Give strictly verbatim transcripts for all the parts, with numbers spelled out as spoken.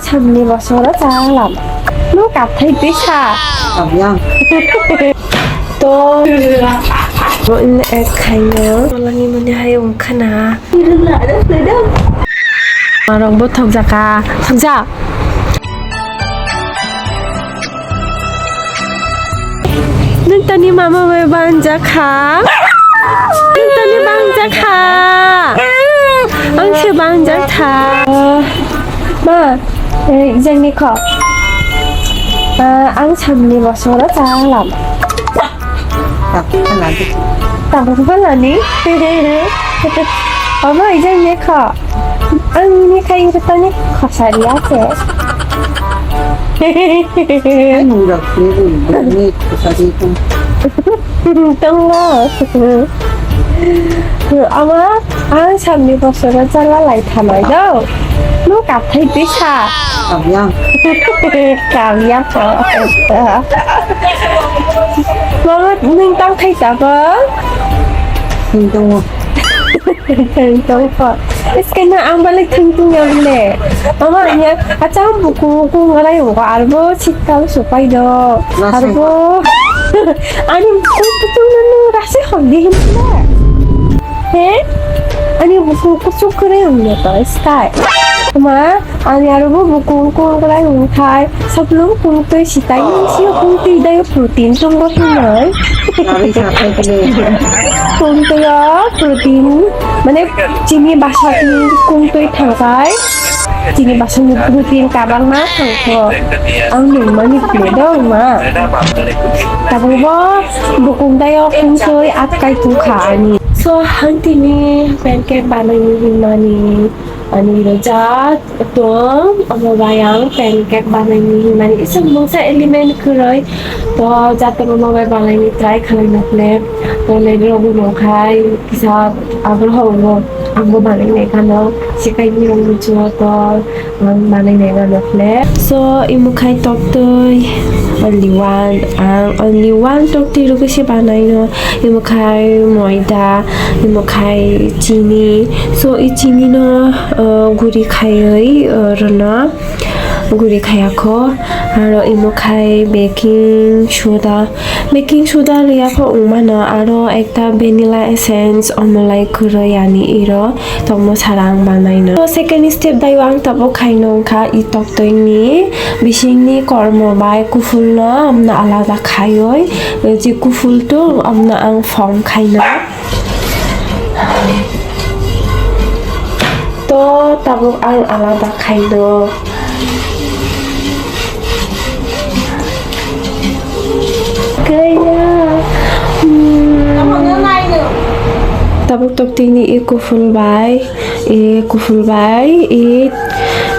Samni bosoro chalam. No kathai tisa. Abyang. To. Bo in ek khaino. Tolani mani hai ungkhana. Marok bo thokjaka. Thokja. Nwng tani mama bai bangjakha. Nwng tani bangjakha. Ang se bangjakha. Ma, eh, jengni kho. Ah, ang samni bosoro chalam. Tabuk phalani. Omo ijang ne kho. Ang ni khai tani khosari ase. Ani rok ni khosari tung. Tongo. Ama ang samni bosoro chala lai thalai do. No kathai tisa. Kamya. Kamya po. Mama, nwng tang thai tabang? Nwng tongo. Nwng tongo. Iskana ang balik thung thung ya bile. Mama, anya, acham buku, buku ngalai buku, arbo, sitkal, supai do. Nasi. Arbo. Ani buku, buku, nanu, rasi hok dihin na. He? Ani buku, buku, sukre, ang ya to, sky. Ma, ani arobo bo kung kung kwlai wngthai, saplung kung twi sitai nung si kung twi dai protein tongo hinoi. Nari sathai kle. Kung twi o protein, mane chini basa ni kung twi thangkai, chini basa ni protein kabang ma thangkho. Ang nung mani kle dong ma. Tabuk bo bukung dai o kung twi atkai tungkha ani. So, hang tini pancake banai ni hinmani. Ani rojak tong, omo bai ang pancake banaini hinmani isuk mungsa element kwrwi. To jatong omo bai banaini try khlai nakle. To ledro bo nongkhai kisa abro hobo angbo banainai kano sikai ni rong muchungo to ang banainai nakle. So imo khai toktwi only one, ang only one toktwi rwgwi se banaino. Imo khai moida, imo khai chini. So, i chini no, uh, guri khaiwi, uh, rwno. Guri khayakho. Aro imo khai baking soda. Baking soda rwya kho wngmano. Aro ekta vanilla essence omolai kwrwi ani iro. Tongmo sarang banaino. So, second step dayo ang tabuk khaino wngkha i toktwini bisingni kormo bai kuphulno amno alada khaiwi, je kuphul tong amno ang form khaino. To tabuk ang alada khaino. Kaya. Hmm. Tabuk toktwini i kuphul bai, i kuphul bai, i,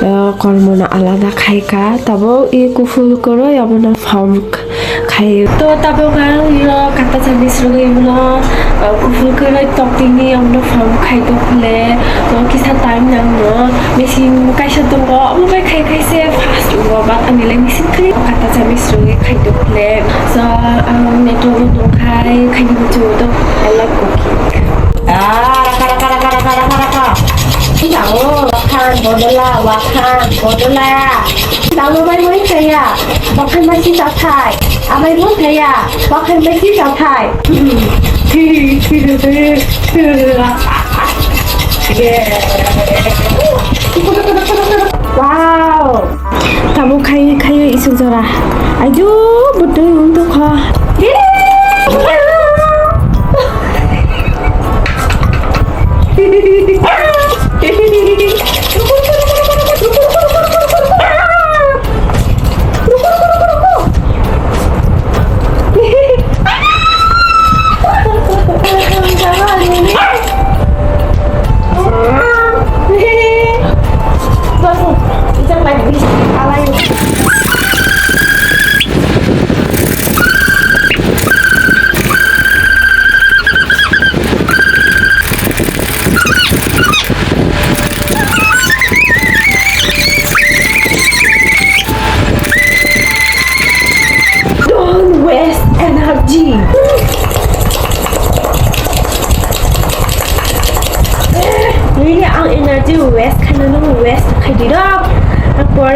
uh, kormono alada khaika. Tabuk i kuphul kwrwi abono form khai. To tabuk ang iro kata chani srogwi bono, uh, kuphul kwrwi toktwini abono form khai tongphile. To kisa time nangno. Machine kaisa tongo, omo bai khai khai se fast wngo, but ani lai machine khai kata chami srwi khai tok le. So, ang network no khai khai ni buchu to, I love cooking. Ah, raka, raka, raka, raka, raka, raka. Ita o, wakhan, bodola, wakhan, bodola. Tamo bai moi kaya, wakhan bai si tathai, amai moi kaya, wakhan bai si tathai. Wow! Tabuk khai khai isuk jora. Ajo butui wng tokha.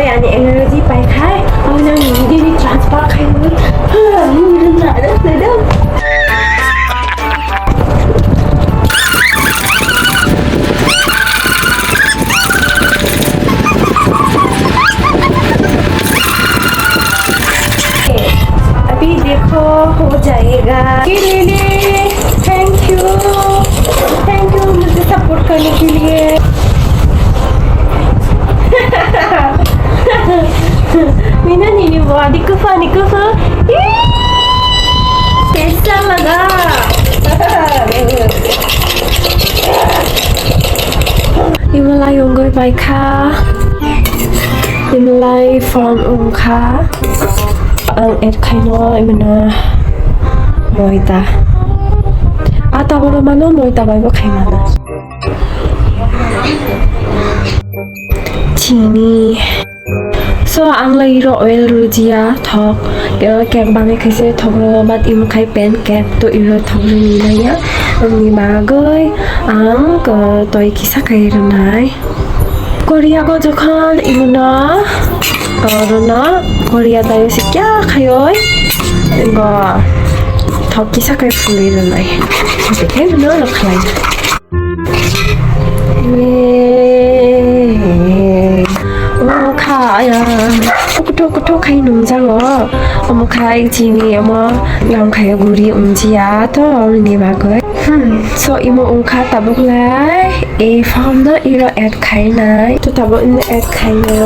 Ani energy pai khai, ang nang ni daily transfer khai ni. Ha, ni rin na da da da. अभी देखो, हो जाएगा। ये ले ले। Thank you, thank you मुझे support करने के लिए। Mina nini body kufa ni kufa. कैसा लगा? Imalai ungoi bai kha. Imalai form ung kha. Ang add khaino imana noita. Ata bono mano noita bai bo khai mano. Chini. So, ang lai iro oil rujiya thok. Iro cake banai khaise thok ro, but imo khai pan cake to iro thok ro ni naiya. Ang ni bagoi ang ko toi kisa kai rwnai. Korea go jokhon imono, uh, rono Korea tayo sikya khayoi, go thok kisa kai phulwi rwnai. Sikhe imono rwkhlai. Yay. Omo kha, aya. Kuthuk kuthuk khai nungjago. Omo khai chini omo yang khai guri umjiya to ni bagoi. Hmm, so imo ungkha tabuk lai, e form no iro add khainai. To tabuk ino add khaino.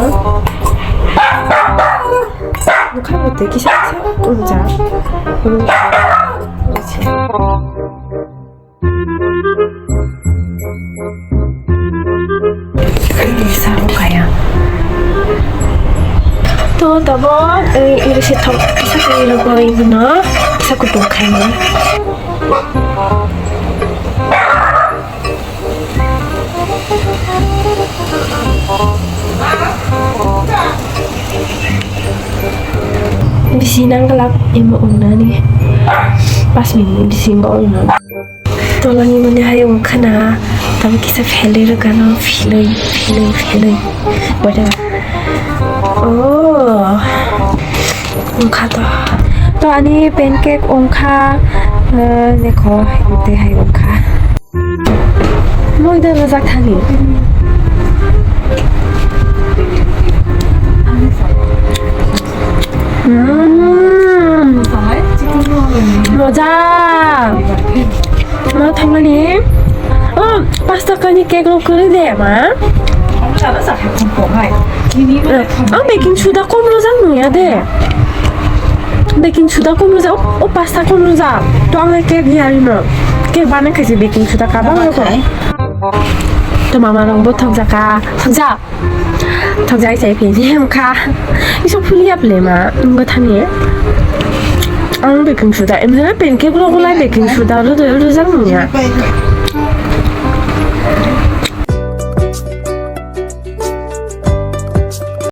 Ungkha bo tei kisa kisa ungjak. Sabo kaya. To tabuk, e, iro se thok kisa kisa iro goi no. Kisa kutung khaino. Bisi nangglak imo ungnani. Pas minute bisi bo ungnani. Tolani mani hai ungkhana. Tamo kisa phelwi rwkano, phelwi, phelwi, phelwi. Whatever. Oh. Ungkha to. To ani pancake ungkha, eh, nekho, tei hai ungkha. Moida rwjak thani. Mm. Moja. Ma thangmani. Oh, pasta kani cake rok kwrwi de ma. Oh, baking soda kom rwjak nungya de. Baking soda kom rwjak, o pasta kom rwjak. To ang cake ya rino. Cake banai khaise baking soda kabang rwkho. To mama rok bo thokjak ka. Thokjak. Thokjak sai phi ni kha. Iso phuli ya ple ma. Ngo thani. Ang baking soda. Em jana pancake rok lai baking soda rwjak nungya.